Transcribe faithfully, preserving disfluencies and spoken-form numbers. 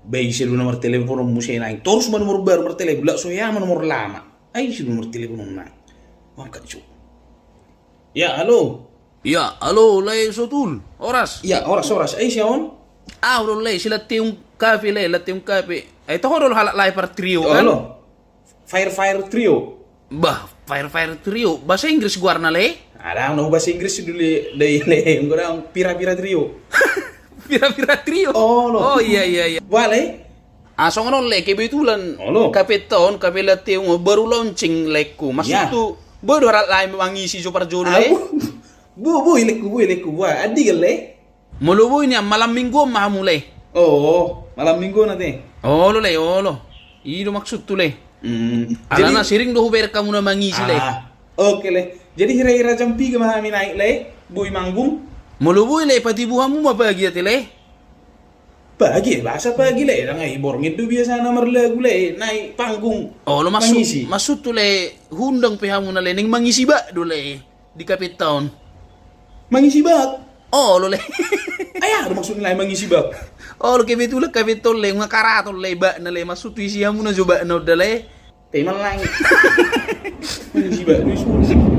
Ba ise do na martelepon on muse nai? Torus ma nomor baru martelepon, lak so hea ma nomor lama. Ai ise do na martelepon on nai? Angkat jo. Ya, halo. Ya, halo, lae Sotul. Horas. Ya, horas, horas. Ai ise on? Ahu do lae, si Lanteong Cafe lae, Lanteong Cafe. Ai toho do halak lae par trio kan? Halo. Fire Fire Trio. Bah, Fire Fire Trio. Bahasa Inggris goarna lae? Ndang, na bahasa Inggris do lae, lae, lae. Godang Pira Pira Trio. Pira Pira Trio? Olo. Oh, iya, iya, iya. Boha lae? Ah, songon on lae, kebetulan. Olo. Kapenta on, Kafe Lanteong, baru launching laengku. Maksudhu, boi do halak lae mangisi jo parjolo lae? Boi, boi laengku, boi laengku. Boha, andigan lae? Molo boi nian, malam mingguan ma hamu lae. Oh, malam mingguan ate. Olo lae, olo. I do maksudhu lae. Hmm. Alana jadi sering do hubereng hamu na mangisi lae. Ah, oke lae. Jadi hira-hira jam piga ma hami naik lae? Boi manggung? Molo boi lae, patibu hamu ma pagi ate lae. Pagi, bahasa pagi lae. Ndang, ai borngin do biasana marlagu lae, naik panggung. Olo, maksud, mangisi. Maksudhu lae, huundang pe hamu na lae, naeng mangisi bak do lae. Di kapenta on. Mangisi bak? Olo lae. Ai aha do maksudna lae mangisi bak? Olo, kebetulan kapenta on lae, nunga karaton lae bakna lae, maksudhu isi hamu na jo bakna on da lae. Te manang. Mangisi bak do isu.